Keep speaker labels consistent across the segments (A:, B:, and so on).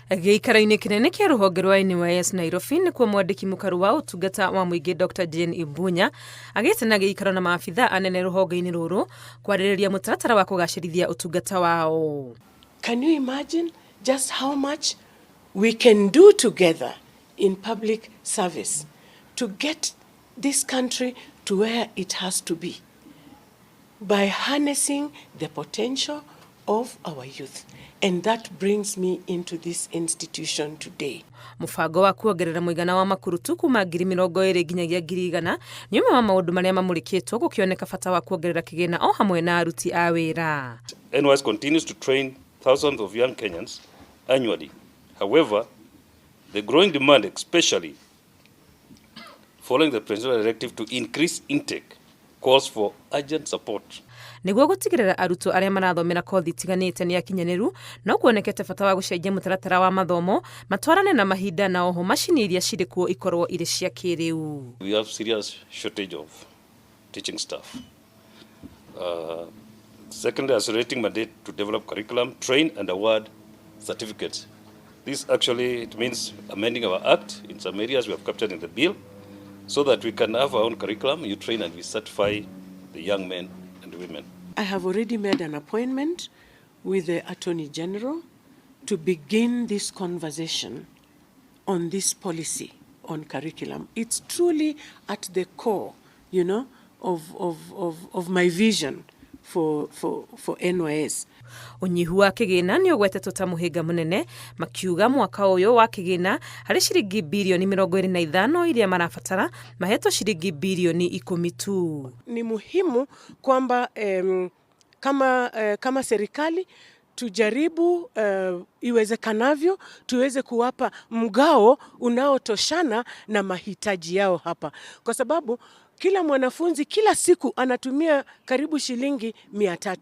A: Gĩikaro-inĩ kĩnene kĩa rũhonge rwa NYS Nairobi nĩkuo mwandĩki mũkaru wa ũtungata wa mũingĩ Dr. Jane Imbunya agĩte na gĩikaro na maabitha anene rũhonge-inĩ rũrũ kwarĩrĩria mũtaratara wa kũgacĩrithia ũtungata wao.
B: Can you imagine just how much we can do together in public service to get this country to where it has to be by harnessing the potential of our youth? And that brings me into this institution today.
A: Mũbango wa kuongerera mũigana wa makurutu kuma 20,000 nginyagia 100,000 nĩ ũmwe wa maũndũ marĩa mamũrĩkĩtwo gũkĩoneka bata wa kuongerera kĩgĩna o hamwe na aruti a wĩra.
C: NYS continues to train thousands of young Kenyans annually. However, the growing demand, especially following the presidential directive to increase intake, calls for urgent support.
A: Nĩguo gũtigĩrĩra arutwo arĩa marathomera kothi itiganĩte nĩ akinyanĩru, no kuonekete bata wa gũcenjia mũtaratara wa mathomo matwarane na mahinda, na oho macini iria cirĩ kuo ikorwo irĩ cia kĩrĩu.
C: We have serious shortage of teaching staff. Secondly, accelerating mandate to develop curriculum, train and award certificates. This actually, it means amending our act in some areas we have captured in the bill so that we can have our own curriculum, you train and we certify the young men and women.
B: I have already made an appointment with the Attorney General to begin this conversation on this policy on curriculum. It's truly at the core of my vision for NYS.
A: Ũnyihu wa kĩgĩna nĩ ũgwetetwo ta mũhĩnga mũnene, makiuga mwaka ũyũ wa kĩgĩna harĩ ciringi birioni 25 iria marabatara mahetwo ciringi birioni 10 tu.
B: Ni muhimu kwamba kama serikali tujaribu iwezekanavyo tuweze kuwapa mgao unaotoshana na mahitaji yao hapa, kwa sababu kila mwanafunzi kila siku anatumia karibu shilingi 300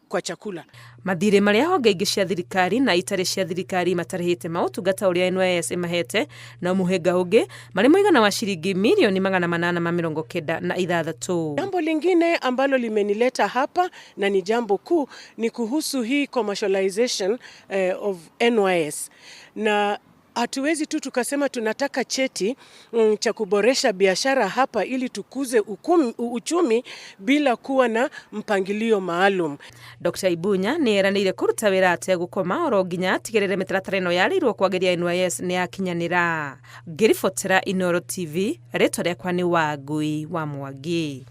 B: kwa chakula.
A: Mathirĩ marĩa honge ingĩ cia thirikari na itarĩ cia thirikari matarĩhĩte ma ũtungata ũrĩa NYS ĩmahete na mũhĩnga ũngĩ marĩ mũigana wa ciringi mirioni 896.
B: Jambo lingine ambalo limenileta hapa na ni jambo kuu ni kuhusu hii commercialization of NYS, na hatuwezi tu tukasema tunataka cheti cha kuboresha biashara hapa ili tukuze uchumi bila kuwa na mpangilio maalum.
A: Dr. Ibunya nĩ eranĩire kũruta wĩra ategũkoma oro nginya atigĩrĩre mĩtaratara ĩno yarĩirwo kwagĩria NYS nĩ yakinyanĩra. Ngĩribotera Inooro TV, rĩtwa rĩakwa nĩ Wangui wa Mwangi.